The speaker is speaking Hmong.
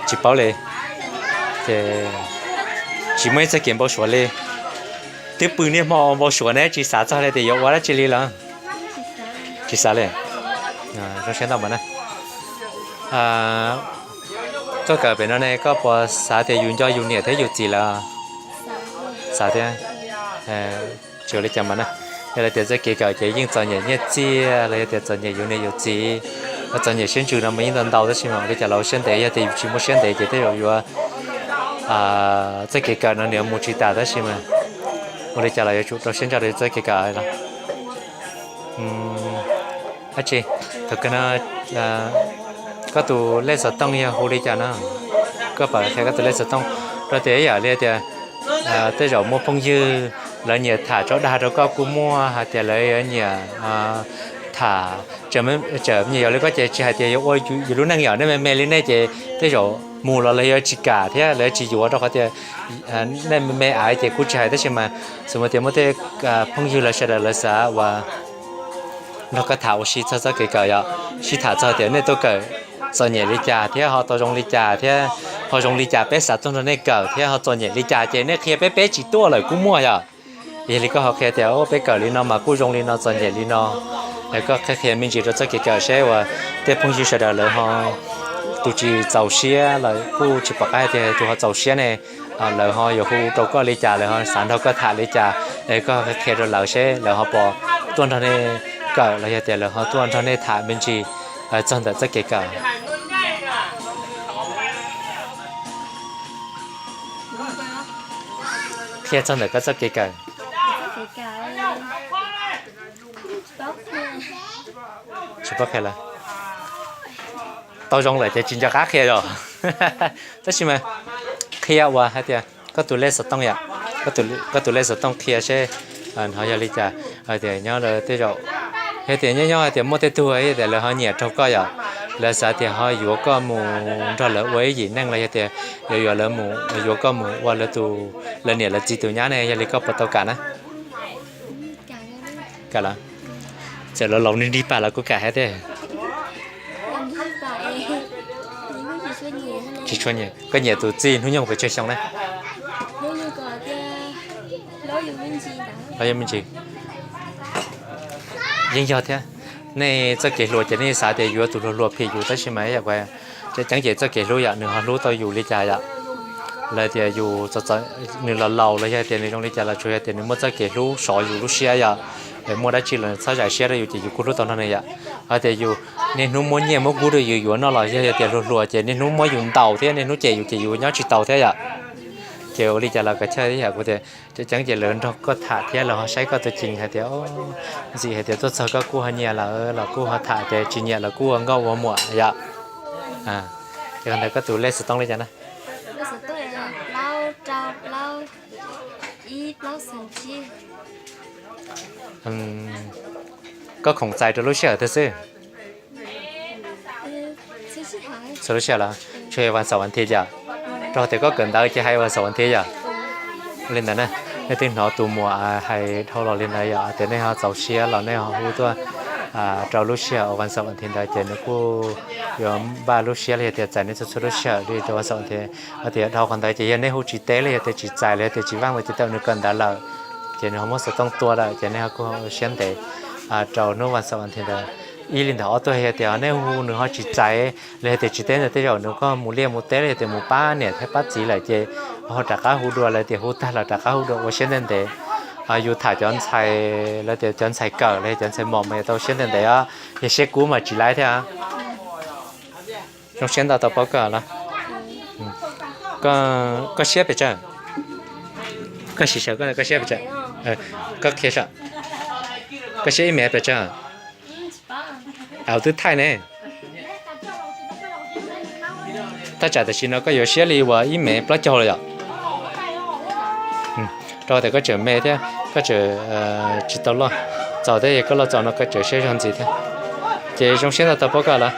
Tsis paub li, ces tsis muaj ib txoj kev npau suav li. Twb pw niaj hmo npau suav ne tsis xav txog li tias yuav ua dab tsi li los? Tsis xav li. Zoo siab ntau mas na. Koj kawm pem no ne koj puas xav tias yus nco yus niam thiab yus txiv lawm? Xav thiab. Tsis ua li cas mas na. Yog li tias txoj kev kawm ces yeej txom nyem nyiaj txiag los yog tias txom nyem yus niam yus txiv, txom nyem siab ntsws no mas yeej ntau ntau tab sis mas ua li cas los siab ntev, yog tias yus tsis muaj siab ntev ces tej zaum yuav txoj kev kawm no nws mus tsis tas tab sis mas ua li cas los yuav tsum rau siab ntso rau txoj kev kawm los. Dab tsi, thaum kawg no koj tus lej xov tooj yog hu li cas no? Koj pom qhia koj tus lej xov tooj rau tias ib yam li tias tej zaum muaj phooj ywg lawv nyiam tham tso dag rau koj kuj muaj, hais tias lawv yuav nyiam tham, tseem nyiam yog li koj ces tsis hais tias yuav ua yus lub neej yom, nej me me li nej ces tej zaum mus los lawv yuav tsis kam thiab lawv yuav tsis yuav rau qhov tias nej me me aiv ces kuj tsis hais tab sis mas xws li tias muaj tej phooj ywg lawv sawv daws lawv xav uas nrog koj tham ua si txog txoj kev kawm yom, sib tham txog tias nej tuaj kawm txom nyem li cas thiab ho tau zoo li cas thiab ho zoo li cas peb xav tuaj nrog nej kawm thiab ho txom nyem li cas ces nej qhia peb, peb tsis tuaj lawm kuj muaj yom. Yog li koj ho qhia tias peb kawm li no mas kuj zoo li no txom nyem li no, koj qhia qhia me ntsis rau txoj kev kawm seb uas tej phooj ywg sawv daws lawv ho tus tsis txaus siab los kuj tsis pom qab hais tias tus ho txaus siab ne, lawv ho yuav hu rau koj li cas, lawv ho xav nrog koj tham li cas, es koj qhia rau lawv seb lawv ho puas tuaj nrog nej kawm los yog tias lawv ho tuaj nrog nej tham me ntsis txog ntawm txoj kev kawm. Qhia txog ntawm koj txoj kev kawm. Tsis paub qhia lawm. Tau zoo lawm ces tsis nco qab qhia os. Tab sis mas qhia uas hais tias koj tus lej xov tooj yom, koj tus lej xov tooj qhia seb ho yog li cas, hais tias nyob tej zaum, yog tias nyob nyob hais tias muaj tej tug tias lawv ho nyiam raug koj yom, lawv xav tias ho yuav koj mus nrog lawv ua ib yim neej los yog tias yuav yuav lawv mus, yuav koj mus ua lawv tus, lawv niam lawv txiv tus nyab ne, yog li koj puas tau kam na? Kam los? Txawm los laus nrig nrig pam los kuj kam thiab tiag. Tsis tshua nyiam. Koj nyiam tus txij hnub nyoog pes tsawg xyoo na? Los yog me ntsis. Yeej yog thiab. Nej txoj kev hluas ces nej xav tias yuav tus hluas hluas phim yus tab sis mas ib yam, tseem ceeb ces txoj kev hlub yom, nws ho hlub tau yus li cas yom. Lawv tias yus, nws los laus los yog tias nws zoo li cas los tsuas yog tias nws muaj txoj kev hlub sov yus lub siab yom. Muaj dab tsi los nws txhob zais siab rau yus ces yus kuj hlub tau nrog nws yom. Hos tias yus niaj hnub muab nyiaj muab kub rau yus yuav noj los yog tias hluas hluas ces niaj hnub muab yus ntaus thiab niaj hnub cem yus ces yus nyob tsis tau thiab yom. Ces ua li cas los kav chawj ib yam kuv tias, tseem ceeb ces lawv nrog koj tham thiab lawv ho saib koj tus cees hais tias, ntxim hais tias tuaj txog koj kuj ho nyiam lawv los kuj ho tham tias tsis nyiam los kuj ua nkauj ua muam yom. Ces ntawd koj tus lej xov tooj li cas na? Koj khoom txais rau lub sij hawm twg xwb? Txhua lub sij hawm los? Tsuas yog vas xaum vas thiv yom? Rau tias koj kawm ntawv ces hais vas xaum vas thiv yom? Li ntawd na, nej twb hnov tus muam hais dhau los li ntawd yom, tias nej ho txaus siab los nej ho hu tuaj rau lub sij hawm vas xaum vas thiv ntawd ces nws kuj yuav npaj lub siab los yog tias txais nej txhua txhua lub sij hawm li rau vas xaum vas thiv. Hos tias dhau qhov ntawd ces yog nej hu tsis teb los yog tias tsis txais los yog tias tsis vaaj los ces tawm nws kawm ntawv lawm, ces nws ho muab xov tooj tua lawm ces nej ho kuj siab ntev rau hnub vas xaum vas thiv ntawd. Ib li ntawd ob tuaj yog tias nej hu nws ho tsis txais los yog tias tsis teb ntawd tej zaum nws kuj mus liaj mus teb los yog tias mus pab niam thiab pab txiv lawm ces ho rov qab hu dua, lawv tias hu tag los rov qab hu dua ua siab ntev ntev. Yus tham cov ntxhais, lawv tias cov ntxhais kawm los yog cov ntxhais mos mas yus tau siab ntev ntev os, yog siab kub mas tsis laib thiab. Zoo siab ntau tau paub koj los? Koj siab pes tsawg? Koj siv sawv koj siab pes tsawg? Koj qhia saib, koj siab ib mev pes tsawg? Au twb thaij ne. Thaj tsam tam sim no koj yuav siab li uas ib mev plaub caug los yom? Rau tias koj tseem me thiab koj tseem tsis tau loj txaus thiab, koj loj txaus no koj tseem siab zog ntxiv thiab. Ces zoo siab ntau tau paub koj los?